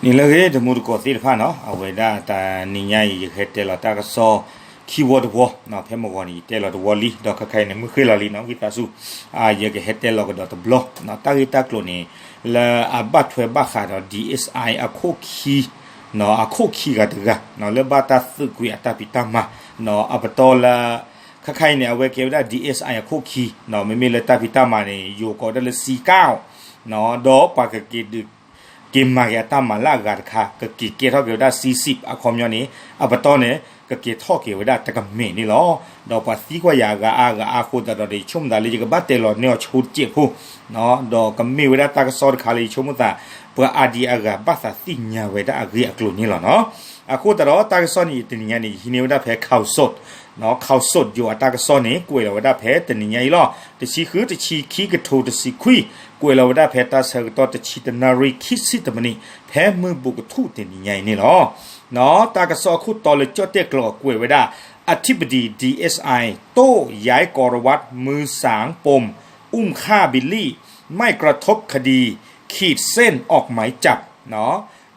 နံၤလၢအဂ့ၤ တံၤသကိးသ့ၣ်တဖၣ်နီၤ, အဝဲဒၣ်တနံၤညါအံၤ ယကဟဲတဲလီၤတၢ်ကစီၣ်ခံဝီတဝီ, ဖဲမုၢ်ဂီၤန့ၣ် ယတဲလီၤတဝီလံ ဒီးခဲခါအံၤန့ၣ် မုၢ်ဃ့လီၤလံနီၤ, ဝံသးစူၤ ယကဟဲတဲလီၤကဒီးတဘျီ, တၢ်ဂ့ၢ်တၢ်ကျိၤန့ၣ် လၢအဘၣ်ထွဲဘၣ်ဃးဒီး DSI အခိၣ်ခံ အခိၣ်ခံဂၤတဂၤ လၢဘၣ်တၢ်သုးကွံာ်အတၢ်ဖံးတၢ်မၤ အပတီၢ်လၢ ခဲခါအံၤန့ၣ် အဝဲကဲဝဲဒၣ် DSI အခိၣ်ခံ, မ့မ့ၢ်လၢတၢ်ဖံးတၢ်မၤန့ၣ် ယိၤကိးဝဲဒၣ်လၢ စံကၣ်, ဒီးပှၤကက့ၤဒုး က့ၤမၤက့ၤအတၢ်မၤလၢအဂၤတခါ ကက့ၤကဲထီၣ်က့ၤဝဲဒၣ် စံစံး အခီပညီန့ၣ် အပတီၢ်န့ၣ် ကက့ၤထီၣ်က့ၤဝဲဒၣ်တကမ့ၢ်န့ၣ်လီၤ. ဒီးပှၤသံကွၢ်ယၤအဂၤအါဂၤအါအဃိသတးဒီး ယဆိကမိၣ်သးလၢယကဘၣ်တဲလီၤန့ၢ်အီၤဆိတစဲးဖိ, ဒီးကမ့ၢ်ဝဲဒၣ်တၢ်ကစီၣ်တခါလၢယဆိကမိၣ်သး ပှၤအါဒံအါဂၤဘၣ်သးသ့ၣ်ညါဝဲဒၣ်အဂ့ၢ်အကျိၤန့ၣ်လီၤနီၤ. အဃိသတးဒီးတၢ်ကစီၣ်န့ၣ် ယတနံၤညါန့ၣ် ယဟံးန့ၢ်ဝဲဒၣ်ဖဲ ข่าวสด, ข่าวสด ယိၤအတၢ်ကစီၣ်န့ၣ် ကွဲးလီၤဝဲဒၣ်ဖဲတနံၤညါအံၤလီၤ. တဆံဃု တဆံခံ ကထိတဆံခွံ, ကွဲးလီၤဝဲဒၣ်ဖဲတၢ်ဆၢကတီၢ်တဆံတနၣ်ရံၣ် ခံဆံတမံးနံး ဖဲမုၢ်ဘူးကထူၣ်တနံၤညါအံၤန့ၣ်လီၤ. တၢ်ကစီၣ်အခိၣ်တီလၢကၠီၣ်တဲၣ်ကျိာ်ကွဲးဝဲဒၣ် อธิบดี DSI โต้ย้ายกรวัตร มือสามปมอุ้มฆ่าบิลลี่ ไม่กระทบคดี ขีดเส้นออกหมายจับ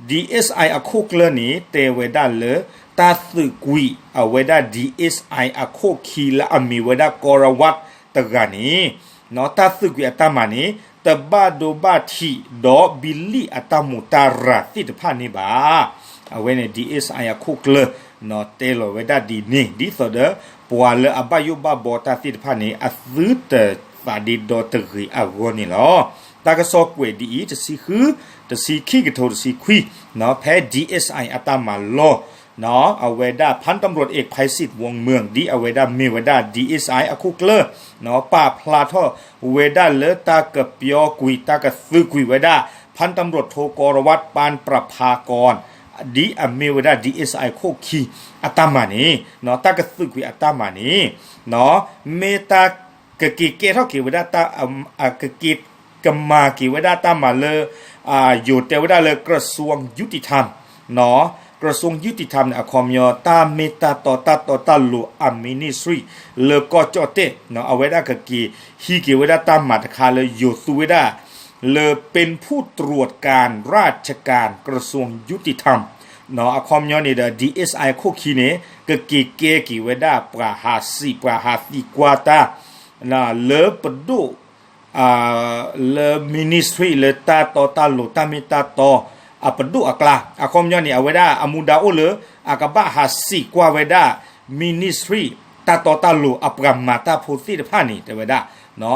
DSI အခိၣ်ကျၢၢ်န့ၣ် တဲဝဲဒၣ်လၢ တၢ်သုးကွံာ်အဝဲဒၣ် DSI အခိၣ်ခံလၢအမ့ၢ်ဝဲဒၣ် ကီၤရဝး တဂၤန့ၣ် တၢ်သုးကွံာ်အတၢ်မၤန့ၣ် တဘၣ်ဒိဘၣ်ထံးဒီး ဘံလံၣ်အတၢ်မူးတၢ်ရၤသ့ၣ်တဖၣ်န့ၣ်ဘၣ်. အဝဲန့ၣ် DSI အခိၣ်ကျၢၢ် တဲလီၤဝဲဒၣ်ဒ်န့ၣ် ဒ်သိးဒီး ပှၤလၢအဘၣ်ယိၣ်ဘၣ်ဘီတၢ်သ့ၣ်တဖၣ်န့ၣ် အသုတသးဒ့ဒီတဂ့ၤအဂီၢ်န့ၣ်လီၤ. တၢ်ကစီၣ်ကွဲးဒ်အံၤ တဆံဃု, တဆံခံ ကထိတဆံခွံ, ဖဲ DSI အတၢ်မၤလီၢ် အဝဲဒၣ် พันตำรวจเอกไพศิษย์ วงเมือง ဒ်အဝဲဒၣ်မ့ၢ်ဝဲဒၣ် DSI အခိၣ်ကျၢၢ် ပာ်ဖျါထီၣ်ဝဲဒၣ်လၢတၢ်ကပျီကွံာ် တၢ်ကသုးကွံာ်ဝဲဒၣ် พันตำรวจโทกรวัตร ปานประภากร ဒ်အမ့ၢ်ဝဲဒၣ် DSI ခိၣ်ခံ အတၢ်မၤန့ၣ် တၢ်ကသုးကွံာ်အတၢ်မၤန့ၣ် မ့ၢ်တၢ်ကက့ၤကဲထီၣ်က့ၤဝဲဒၣ် ကက့ၤကမၤက့ၤဝဲဒၣ်တၢ်မၤလၢ ယိၤတဲဝဲဒၣ်လၢ กระทรวงยุติธรรม กระทรวงยุติธรรม န့ၣ် အခီပညီ တၢ်မ့ၢ်တၢ်တီတၢ်တီတၢ်လိၤအ ministry လၢကီၢ်ကၠီၣ်တဲၣ် အဝဲဒၣ်ကက့ၤဟံးက့ၤဝဲဒၣ်တၢ်မၤတခါလၢယိၤသူဝဲဒၣ် လၢ เป็นผู้ตรวจการราชการ กระทรวงยุติธรรม အခီပညီန့ၣ်ဒီး DSI ခိၣ်ခံန့ၣ် ကက့ၤကဲက့ၤဝဲဒၣ်ပှၤဟးစံးပှၤဟးသံကွၢ်တၢ် လၢပဒိၣ် လၢ ministry လၢတၢ်တီတၢ်လိၤတၢ်မ့ၢ်တၢ်တီ အပဒိၣ်အကျါ အခီပညီန့ၣ် အဝဲဒၣ်အမူဒါအိၣ်လၢ အကဘၣ်ဟးစံးကွၢ်ဝဲဒၣ် ministry တၢ်တီတၢ်လိၤအပှၤမၤတၢ်ဖိသ့ၣ်တဖၣ်န့ၣ် တဲဝဲဒၣ်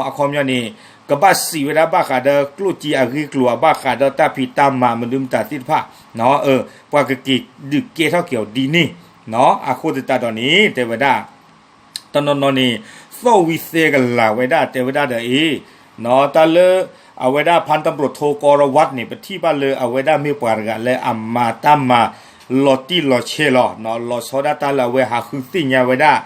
အခီပညီန့ၣ် ကဘၣ်စံးဝဲဒၣ်ဘၣ်ဃးဒီးကျိၣ်စ့အဂ့ၢ်အကျိၤ အဘၣ်ဃးဒီးတၢ်ဖံးတၢ်မၤမနုၤမတၤသ့ၣ်တဖၣ် ပှၤကက့ၤဒုးကဲထီၣ်က့ၤအီၤဒ်န့ၣ် အဃိသတးဒီးန့ၣ် တဲဝဲဒၣ် တနီၤနီၤန့ၣ် သီၣ်ဝံၤသဲကလၤဝဲဒၣ် တဲဝဲဒၣ်ဒီးအ့ၤ တၢ်လၢ အဝဲဒၣ် พันตำรวจโทกรวัตร န့ၣ် ပထံၣ်ဘၣ်လၢအဝဲဒၣ်မ့ၢ်ပှၤတဂၤလၢအမၤတၢ်မၤလီၤတံၢ်လီၤဆဲးလီၤ. လီၤဆီဒၣ်တၢ်လၢအဝဲဟးဃုသ့ၣ်ညါဝဲဒၣ်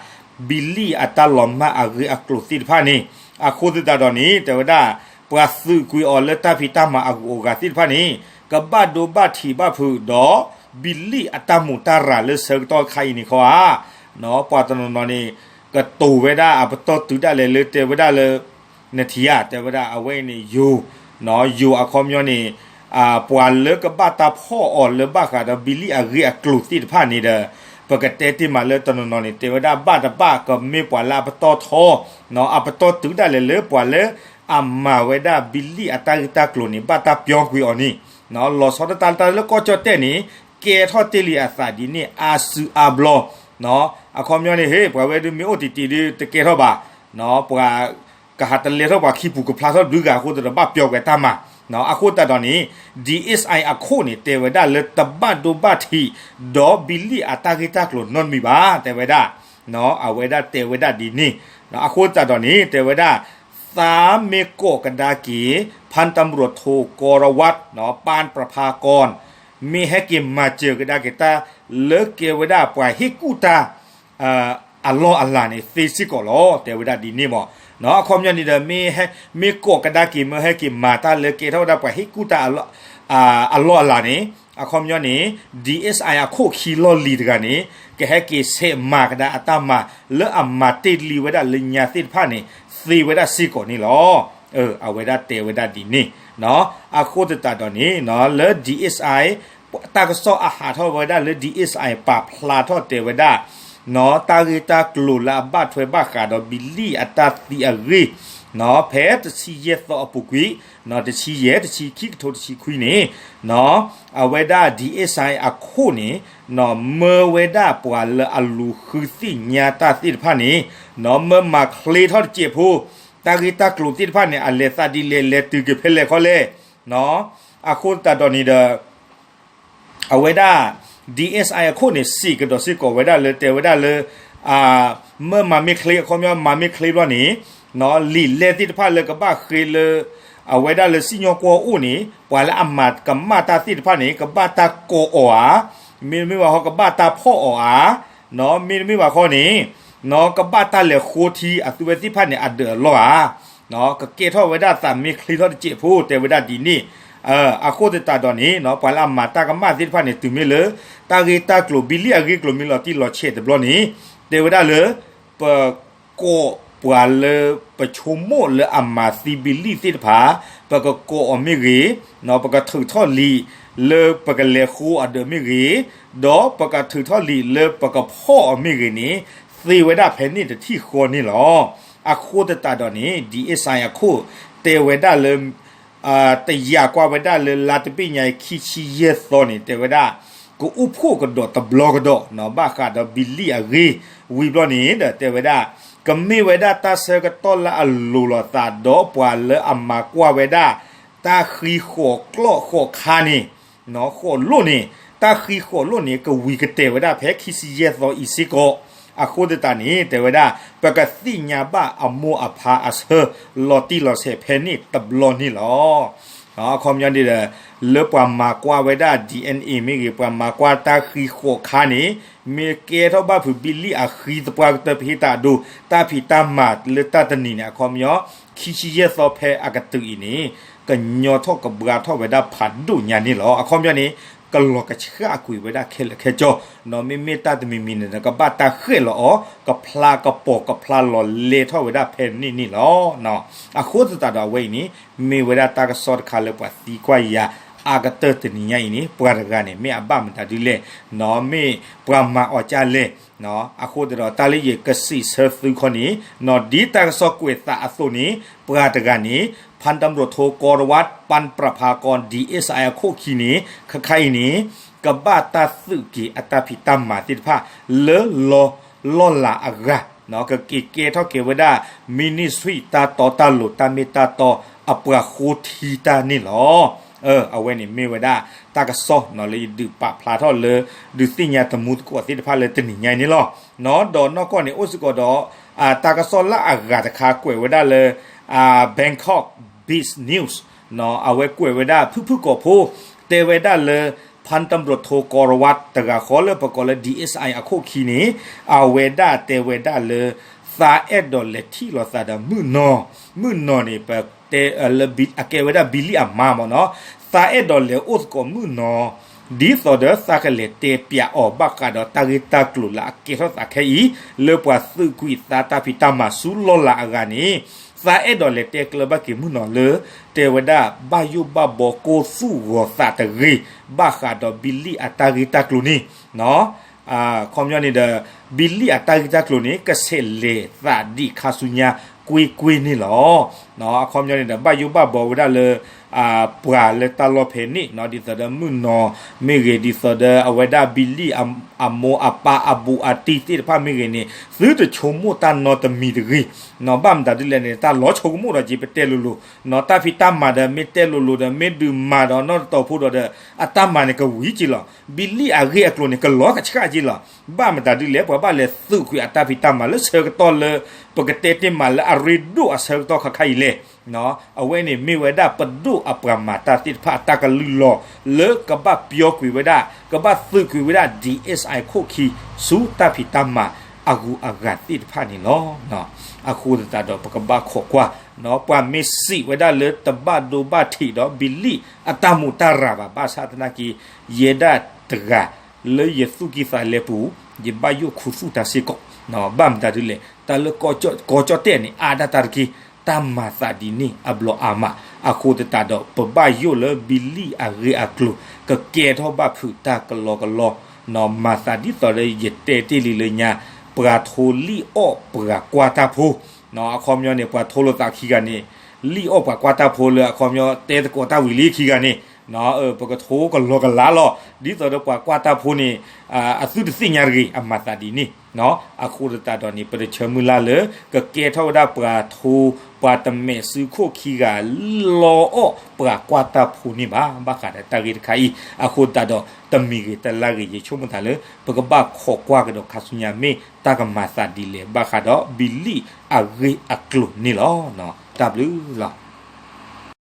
ဘံလံၣ်အတၢ်လီၤမၢ်အဂ့ၢ်အကျိၤသ့ၣ်တဖၣ်န့ၣ် အဃိသတးဒီးန့ၣ် တဲဝဲဒၣ် ပှၤသုးကွံာ်အီၤလၢတၢ်ဖံးတၢ်မၤအဂုၤအဂၤသ့ၣ်တဖၣ်န့ၣ် ကဘၣ်ဒိဘၣ်ထံးဘၣ်ဖုးဒီး ဘံလံၣ်အတၢ်မူးတၢ်ရၤလၢဆၢကတီၢ်ခါအံၤန့ၣ်ခီဧါ ပှၤတနီၤနီၤန့ၣ် ကတိၤဝဲဒၣ်အပတီၢ်တုၤဒၣ်လဲာ်လၢတဲဝဲဒၣ်လၢ နထံၣ်ဧါ တဲဝဲဒၣ်အဝဲအံၤန့ၣ်ယိၤ ယိၤအခီပညီန့ၣ် ပှၤလၢကဘၣ်တၢ်ဖီၣ်အီၤလၢဘၣ်ဃးဒီးဘံလံၣ်အဂ့ၢ်အကျိၤသ့ၣ်တဖၣ်န့ၣ်ဒီး ပကတဲတ့ၢ်မးလၢတနီၤနီၤန့ၣ် တဲဝဲဒၣ်ဘၣ်တဘၣ်ကမ့ၢ်ပှၤလၢအပတီၢ်ထီ အပတီၢ်တုၤဒၣ်လဲာ်လၢပှၤလၢအမၤဝဲဒၣ်ဘံလံၣ်အတၢ်ဂ့ၢ်တၢ်ကျိၤန့ၣ် ဘၣ်တၢ်ပျီကွံာ်အီၤန့ၣ် လီၤဆီဒၣ်တၢ်လၢကီၢ်ကၠီၣ်တဲၣ်န့ၣ် ကဲထီၣ်တ့ၢ်လံအသးဒ်န့ၣ် အါစုအါဘျီ အခီပညီန့ၣ် ဟ့ ပှၤဝဲဒုးမ့ၢ်အိၣ်တံၢ်တံၢ်ဒုးတကဲထီၣ်ဘၣ် ပှၤ ကဟးတလဲထီၣ်ပှၤခံပူၤကဖျါထီၣ်ဒုးဂၤအဃိသတးဒီးဘၣ်ပျီကွံာ်တၢ်မၤ အဃိသတးဒီးန့ၣ် DSI အခိၣ်န့ၣ် တဲဝဲဒၣ်လၢတဘၣ်ဒိဘၣ်ထံး ဒီးဘံလံၣ်အတၢ်ဂ့ၢ်တၢ်ကျိၤနီတမံၤဘၣ် တဲဝဲဒၣ် အဝဲဒၣ်တဲဝဲဒၣ်ဒ်န့ၣ် အဃိသတးဒီးန့ၣ် တဲဝဲဒၣ် သးမ့ၢ်ကိးကဒါက့ၤ พันตำรวจโทกรวัตร ปานประภากร မ့ၢ်ဟဲက့ၤမၤစၢၤကဒါက့ၤတၢ်လၢကဲဝဲဒၣ်ပှၤဟ့ၣ်ကူၣ်တၢ် အလီၢ်အလၤန့ၣ်သ့စ့ၢ်ကီးလီၤ တဲဝဲဒၣ်ဒ်န့ၣ်မး အခီပညီန့ၣ်ဒီး မ့ၢ်ကိးကဒါက့ၤ မ့ၢ်ဟဲက့ၤမၤတၢ်လၢကဲထီၣ်ဝဲဒၣ်ပှၤဟ့ၣ်ကူၣ်တၢ် အလီၢ်အလၤန့ၣ် အခီပညီန့ၣ် DSI အခိၣ်ခံလီၢ်လံၤတဂၤန့ၣ် ကဟဲက့ၤဆဲးမၤကဒါအတၢ်မၤ လၢအမၤတ့ၢ်လံဝဲဒၣ်လၢညါသ့ၣ်တဖၣ်န့ၣ် သ့ဝဲဒၣ်စ့ၢ်ကီးန့ၣ်လီၤ. အဝဲဒၣ်တဲဝဲဒၣ်ဒ်န့ၣ် အဃိသတးဒီးန့ၣ် လၢ DSI တၢ်ကစီၣ်အဟးထီၣ်ဝဲဒၣ်လၢ DSI ပာ်ဖျါထီၣ်တဲဝဲဒၣ် နီၢ် တၢ်ဂ့ၢ်တၢ်ကျိၤလၢအဘၣ်ထွဲဘၣ်ဃးဒီးဘံလံၣ်အတၢ်သံအဂ့ၢ် နီၢ် ဖဲတဆံယဲၢ်သီအပူၤကွံာ် နီၢ် တဆံယဲၢ် တဆံခံ ကထိတဆံခွံန့ၣ် နီၢ် အဝဲဒၣ် DSI အခိၣ်န့ၣ် နီၢ် မၢဝဲဒၣ်ပှၤလၢအလူၤဃုသ့ၣ်ညါတၢ်သ့ၣ်တဖၣ်န့ၣ် နီၢ် မၢမၤချ့ထီၣ်တစဲးဖိ တၢ်ဂ့ၢ်တၢ်ကျိၤသ့ၣ်တဖၣ်န့ၣ် အလဲၤသးဒ်လဲၣ် လဲၤတုၤက့ၤဖဲလဲၣ်ခီလဲၣ် နီၢ် အဃိသတးဒီးန့ၣ်ဒီး အဝဲဒၣ် DSI အခိၣ်န့ၣ် စံးကဒီးစ့ၢ်ကီးဝဲဒၣ်လၢ တဲဝဲဒၣ်လၢ မၢမၤမ့ၢ်ချ့ အခီပညီမၤမ့ၢ်ချ့ဘျီန့ၣ် နီၢ် လံာ်လဲၢ်သ့ၣ်တဖၣ်လၢကဘၣ်ဃ့လၢ အဝဲဒၣ်လၢစံၣ်ညီၣ်ကွီၢ်အိၣ်န့ၣ် ပှၤလၢအမၤကမၣ်တၢ်သ့ၣ်တဖၣ်န့ၣ် ကဘၣ်တၢ်ကိးအီၤဧါ, မ့တမ့ၢ်ဘၣ်ဃီ ကဘၣ်တၢ်ဖီၣ်အီၤဧါ, နီၢ် မ့တမ့ၢ်ဘၣ်ဃီန့ၣ် နီၢ် ကဘၣ်တၢ်လဲၤဃိထံအသုဝဲသ့ၣ်တဖၣ်န့ၣ် အဒၢးအလီၢ်ဧါ နီၢ် ကကဲထီၣ်ဝဲဒၣ်သးမ့ၢ်ချ့ထီၣ်တစဲးဖိ တဲဝဲဒၣ်ဒ်န့ၣ် အဃိသတးဒီးန့ၣ် နီၢ် ပှၤလၢအမၤတၢ်ကမၣ်သ့ၣ်တဖၣ်န့ၣ် တုၤမ့ၢ်လၢ တၢ်ဂ့ၢ်တၢ်ကျိၤ ဘံလံၣ်အဂ့ၢ်ကျိၤမ့ၢ်လီၤတံၢ်လီၤဆဲးတဘျီန့ၣ် တဲဝဲဒၣ်လၢ ပ ကိးပှၤလၢ ပဆိကမိၣ်လၢအမၤသံဘံလံၣ်သ့ၣ်တဖၣ် ပကကိးအီၤမ့ၢ်ဂ့ၤ, နီၢ် ပကထုးထီၣ်လံာ်လၢပကလဲၤဃိအီၤဒၢးမ့ၢ်ဂ့ၤ, ဒီးပကထုးထီၣ်လံာ်လၢပကဖီၣ်အီၤမ့ၢ်ဂ့ၤန့ၣ် သ့ဝဲဒၣ်ဖဲန့ၣ်တထံၣ်ဃီန့ၣ်လီၤ. အဃိသတးဒီးန့ၣ် DSI အခိၣ်တဲဝဲဒၣ်လၢ တယာ်ကွၢ်ဝဲဒၣ်လၢလါတဘ့ၣ်ညါအံၤ ခံဆံယဲၢ်သီန့ၣ် တဲဝဲဒၣ် ကအိၣ်ဖှိၣ်ကဒီးတဘျီကဒီး နီၢ် ဘၣ်ဃးဒီးဘံလံၣ်အဂ့ၢ် ဝံၤဘျီန့ၣ်ဒီး တဲဝဲဒၣ် ကမ့ၢ်ဝဲဒၣ်တၢ်ဆၢကတီၢ်လၢအလိၤလိာ်သးဒီးပှၤလၢအမၤကွၢ်ဝဲဒၣ် တၢ်ဃံဃီၤကျိာ်ဃီၤခါန့ၣ် နီၢ် ဃီၤလိၣ်န့ၣ် တၢ်ဃံဃီၤလိၣ်န့ၣ် ကဝံၤကတၢၢ်ဝဲဒၣ်ဖဲခံဆံယဲၢ်သီအံၤစ့ၢ်ကီး အဃိသတးန့ၣ် တဲဝဲဒၣ် ပကသ့ၣ်ညါဘၣ်အမိၢ်အဖါအဆၢ လီၤတံၢ်လီၤဆဲးဖဲန့ၣ်တဘျီန့ၣ်လီၤ. အခီပညီန့ၣ်ဒီး လၢပှၤမၤကွၢ်ဝဲဒၣ် DNA မ့ၢ်ဂ့ၤ ပှၤမၤကွၢ်တၢ်ဃံဃီၤခါန့ၣ် မ့ၢ်ကဲထီၣ်ဘၣ်ဖုးဘံလံၣ်အဃံသပှၢ်ကတၢၢ် ပဟ့ၣ်တၢ်အဒိ တၢ်ဖံးတၢ်မၤလၢတၢ်တနံၤန့ၣ် အခီပညီ ခံဆံယဲၢ်သီဖဲအကတုၤအံၤန့ၣ် ကညီထီၣ်ကဘှါထီၣ်ဝဲဒၣ်ဖးဒိၣ်ညါန့ၣ်လီၤ. အခီပညီန့ၣ် ကလီၤကဆှၣ်ကွံာ်ဝဲဒၣ်ခဲလၢာ်ခဲဆ့ နီၢ် မ့မ့ၢ်တၢ်တမံၤမံၤန့ၣ်ဒီး ကဘၣ်တၢ်ဃဲၣ်လီၤအီၤ ကဖျါကပီၤကဖျါလီၤလဲထီၣ်ဝဲဒၣ်ဖဲန့ၣ်န့ၣ်လီၤ. အဃိသတးဒီးအဝဲအံၤန့ၣ် မ့ၢ်ဝဲဒၣ်တၢ်ကစီၣ်တခါလၢပှၤသံကွၢ်ယၤ အါကတၢၢ်တနံၤညါအံၤန့ၣ် ပှၤတဂၤန့ၣ် မ့ၢ်အဘၣ်မတၤဒ်လဲၣ် နီၢ် မ့ၢ်ပှၤမၤအီၤကၢ်လဲၣ် အဃိသတးဒီး တၢ်လၢယကစံးဆၢသုခီန့ၣ် နီၢ် ဒ်တၢ်ကစီၣ်ကွဲးသးအသိးန့ၣ် ပှၤတဂၤန့ၣ် ဖၢၣ်တၢၣ်မိၣ်ထိ ကီရဝး ပၢၣ်ပြၣ်ဖးကီ DSI အခိၣ်ခံန့ၣ် ခဲခါအံၤန့ၣ် ကဘၣ်တၢ်သုးက့ၤအတၢ်ဖံးတၢ်မၤသ့ၣ်တဖၣ် လၢလီၢ်လီၢ်လၤအဂၤ ကက့ၤကဲထီၣ်က့ၤဝဲဒၣ် ministry တၢ်တီတၢ်လိၤ တၢ်မ့ၢ်တၢ်တီ အပှၤဃိထံတၢ်န့ၣ်လီၤ. အဝဲန့ၣ်မ့ၢ်ဝဲဒၣ် တၢ်ကစီၣ်နီၢ် လၢယဒုးပာ်ဖျါထီၣ်လၢ ဒုးသ့ၣ်ညါတမူသကိးသ့ၣ်တဖၣ်လၢတနံၤညါအံၤန့ၣ်လီၤ. နီၢ် ဒီးနီၢ်ကီၢ်န့ၣ် အိၣ်စ့ၢ်ကီးဒီး တၢ်ကစီၣ်လၢအဂၤတခါကွဲးဝဲဒၣ်လၢ Bangkok Biz News နီၢ် အဝဲကွဲးဝဲဒၣ်ဖုၣ်ဖုၣ်ကိာ်ဖိ တဲဝဲဒၣ်လၢ ဖၢၣ်တၢၣ်မိၣ်ထိ ကီရဝး တဂၤဃီလၢပကိးလၢ DSI အခိၣ်ခံန့ၣ် အဝဲဒၣ်တဲဝဲဒၣ်လၢ သးအဲၣ်ဒိးလဲၤထံၣ်လိာ်သးဒီးမုၣ်နီၢ်, မုၣ်နီၢ်န့ၣ် ပတဲလၢအကဲဝဲဒၣ်ဘံလံၣ်အမါမ့ၢ်နီၢ်, သးအဲၣ်ဒိးလဲၤအိၣ်သကိးမုၣ်နီၢ် ဒ်သိးဒီးသးကလဲၤတဲပၠးအီၤဘၣ်ဃးဒီးတၢ်ဂ့ၢ်တၢ်ကျိၤလၢအကဲထီၣ်သးခဲအံၤ လၢပှၤသုးကွံာ်သးတၢ်ဖံးတၢ်မၤဆူလီၢ်လၤအဂၤန့ၣ် သးအဲၣ်ဒိးလဲၤတဲကျၢၤဘၣ်က့ၤမုၣ်နီၢ်လၢ တဲဝဲဒၣ်ဘၣ်ယိၣ်ဘၣ်ဘီကိၢ်သူၣ်ဂီၤသးတဂ့ၤ ဘၣ်ဃးဒီးဘံလံၣ်အတၢ်ဂ့ၢ်တၢ်ကျိၤန့ၣ် အခီပညီန့ၣ်ဒီး ဘံလံၣ်အတၢ်ဂ့ၢ်တၢ်ကျိၤန့ၣ် ကဆဲးလဲၤသးဒံးခါဆူညါကွ့ၢ်ကွ့ၢ်န့ၣ်လီၤ. အခီပညီန့ၣ်ဒီး ဘၣ်ယိၣ်ဘၣ်ဘီဝဲဒၣ်လၢ ပှၤလၢတၢ်လီၢ်ဖဲန့ၣ် ဒ်သိးဒီးမုၣ်နီၢ်မ့ၢ်ဂ့ၤ ဒ်သိးဒီးအဝဲဒၣ်ဘံလံၣ်အမိၢ်အပၢ်အဘူးအတံၢ်သ့ၣ်တဖၣ်မ့ၢ်ဂ့ၤန့ၣ် သုတဆိကမိၣ်တၢ်နီတမံၤတဂ့ၤ ဘၣ်မတၤဒ်လဲၣ်န့ၣ် တၢ်လီၤဆိကမိၣ်ဒီးက့ၤ ပတဲလိၤလိၤ တၢ်ဖံးတၢ်မၤဒီး မ့ၢ်တဲလိၤလိၤဒီး မ့ၢ်ဒုးမၤဒီးနီၢ်တတီၤဖိဒီး အတၢ်မၤန့ၣ်ကဝံၤက့ၤလီၤ. ဘံလံၣ်အဂ့ၢ်အကျိၤန့ၣ် ကလီၤကဆှၣ်က့ၤလီၤ. ဘၣ်မတၤဒ်လဲၣ် ပှၤဘၣ်လဲၤသုးကွံာ်အတၢ်ဖံးတၢ်မၤလၢဆၢကတီၢ်လၢ ပကတဲတ့ၢ်မးလၢအရ့ဒိၣ်အဆၢကတီၢ်ခါခါအံၤလဲၣ် အဝဲန့ၣ်မ့ၢ်ဝဲဒၣ်ပဒိၣ်အပှၤမၤတၢ်သ့ၣ်တဖၣ်အတၢ်ကလုၢ်လီၤ လၢကဘၣ်ပျီကွံာ်ဝဲဒၣ် ကဘၣ်သုးကွံာ်ဝဲဒၣ် DSI ခိၣ်ခံ ဆူတၢ်ဖံးတၢ်မၤအဂုၤအဂၤသ့ၣ်တဖၣ်န့ၣ်လီၤ. အဃိသတးဒီး ပကဘၣ်ခိးကွၢ် ပှၤမ့ၢ်စံးဝဲဒၣ်လၢတဘၣ်ဒိဘၣ်ထံးဒီးဘံလံၣ်အတၢ်မူးတၢ်ရၤဘၣ် ဘၣ်ဆၣ်သနာ်က့ ယဲဒၣ်တဂၤ လၢယသူၣ်ကံၢ်သးလဲပူၤ ယဘၣ်ယိၣ်ခူသူၣ်တၢ်စ့ၢ်ကီး ဘၣ်မတၤဒ်လဲၣ် တၢ်လၢကီၢ်ကၠီၣ်တဲၣ်န့ၣ် အါဒၣ်တၢ်တက့ၢ် တၢ်မၤသးဒ်န့ၣ်အဘျီအါမး, အဃိသတးဒီး ပဘၣ်ယိၣ်လၢဘံလံၣ်အဂ့ၢ်အကျိၤ ကကဲထီၣ်ဘၣ်ဖုးတၢ်ကလီကလီ, မၤသးဒ်သိးလၢယတဲတ့ၢ်လံလၢညါ, ပှၤထိလံၣ်အီၣ်ပှၤကွၢ်တၢ်ဖိ, အခီပညီန့ၣ် ပှၤထိလိာ်သးခံဂၤန့ၣ် လံၣ်အီၣ်ပှၤကွၢ်တၢ်ဖိလၢအခီပညီတဲသကိးတၢ်ဝံၤလံခံဂၤန့ၣ်, ပကထိကလီကလီလီၤ, ဒ်သိးဒီးပှၤကွၢ်တၢ်ဖိန့ၣ် အသုတသ့ၣ်ညါတဂ့ၤ အမၤသးဒ်န့ၣ် အဃိသတးဒီးန့ၣ် ပတဆၢမုၢ်လၢ်လၢ ကကဲထီၣ်ဝဲဒၣ်ပှၤထိ, ပှၤတမဲာ်စုခိၣ်ခံဂၤ လီအီၣ်ပှၤကွၢ်တၢ်ဖိန့ၣ်ဘၣ်. ဘၣ်ဃးဒီးတၢ်ဂ့ၢ်တခါအံၤ အဃိသတးဒီး တမံၤဂ့ၤတလါဂ့ၤ ယဆိကမိၣ်သးလၢ ပကဘၣ်ခိးကွၢ်ကဒီးခါဆူညါ မ့ၢ်တၢ်ကမၤသးဒ်လဲၣ် ဘၣ်ဃးဒီးဘံလံၣ်အဂ့ၢ်အကျိၤန့ၣ်လီၤ. တၢ်ဘျုးလီၤ.